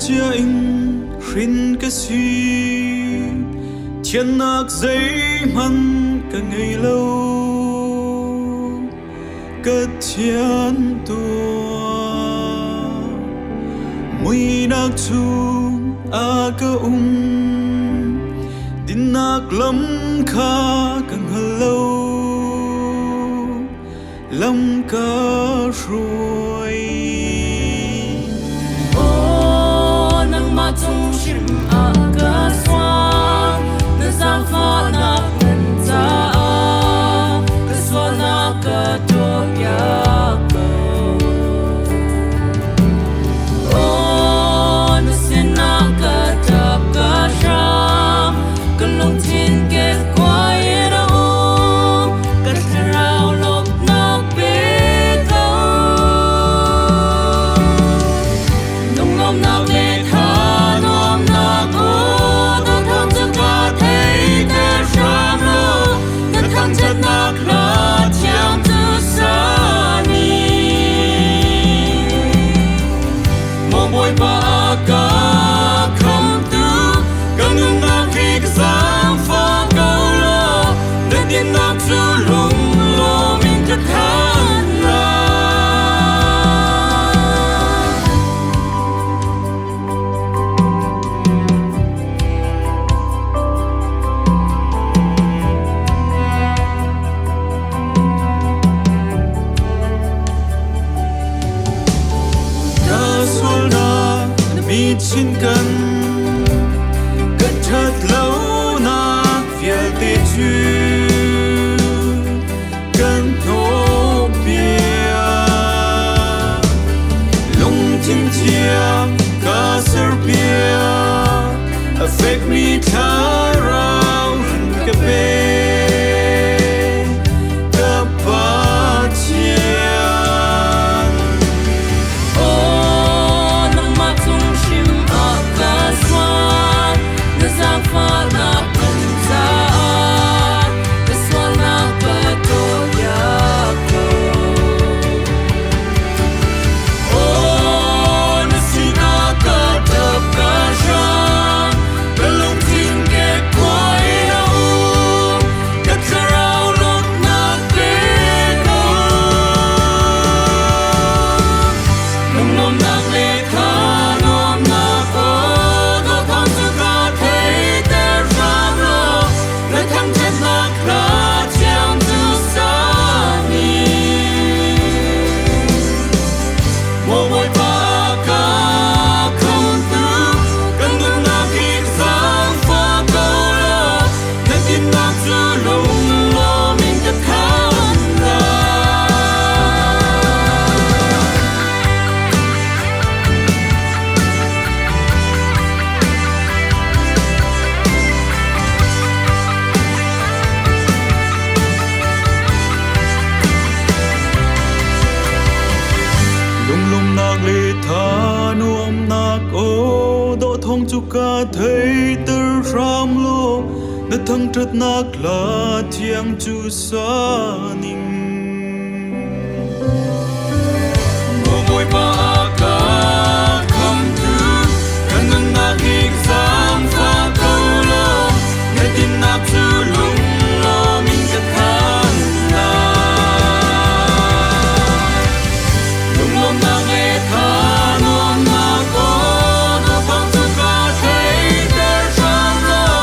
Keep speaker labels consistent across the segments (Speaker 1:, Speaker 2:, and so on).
Speaker 1: Sualcia in hrin ka si, thiannak zeihmanh ka ngei lo. Ka thian tuah, muihnak chung a ka um, dinnak lam kha ka hngal lo. Lam ka hruai.
Speaker 2: Aw, nangmah cung hrim ah ka sual, na zaangfahnak ngan caah ka sualnak ka ṭawlpiak ko. Aw, na sinah ka ṭap ka hram, ka lungthin kekkuai in a um, ka thlarau lawmhnak pe ko. Lunglawmhnak le thanuamnak aw na thangṭhat ka theiter hram law, na thangṭhatnak hla thiang cu sa ning. Maw Bawipa ka khamtu, ka nunnak hi ka zaangfah ko law, na dinnak cu lunglawm in ka thanh lai.
Speaker 1: Ka sualnak na mitchin kan, ka ṭhat lonak vialte cu kan hnawhpiak. Lungthin thiang ka serpiak, a fekmi thlarau hun ka pe. Ka Pathian.
Speaker 2: Aw, nangmah cung hrim ah ka sual, na zaangfahnak kan caah ka sualnak ka ṭawlpiak ko.
Speaker 1: Aw, na sinah ka ṭap ka hram, ka lungthin kekkuai in a um, ka thlarau lawmhnak pe ko.
Speaker 2: Lunglawmhnak le thanuamnak aw dawtnak cu ka theiter hram law, na thangṭhatnak hla thiang cu sa ning.
Speaker 1: Maw Bawipa ka khamtu, kan nunnak hi zaangfah ko law, na dinnak cu lunglawm in ka thanh lai. Lunglawmhnak le thanuamnak aw dawh thawng cu ka theiter hram law, na thangṭhatnak hla thiang cu sa ning.
Speaker 2: Maw Bawipa ka khamtu, ka nunnak hi zaangfah ko law, na dinnak cu lunglawm in ka thanh lai. Lunglawmhnak le thanuamnak aw dawtnak cu ka theiter hram law,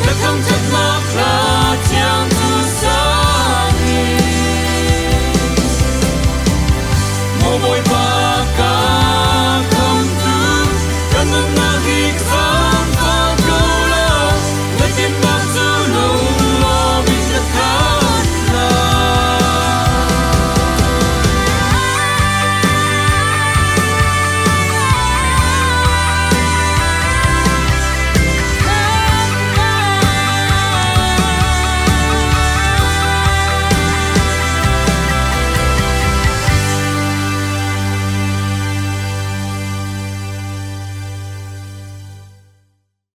Speaker 2: na thangṭhatnak hla thiang cu sa ning. Maw Bawipa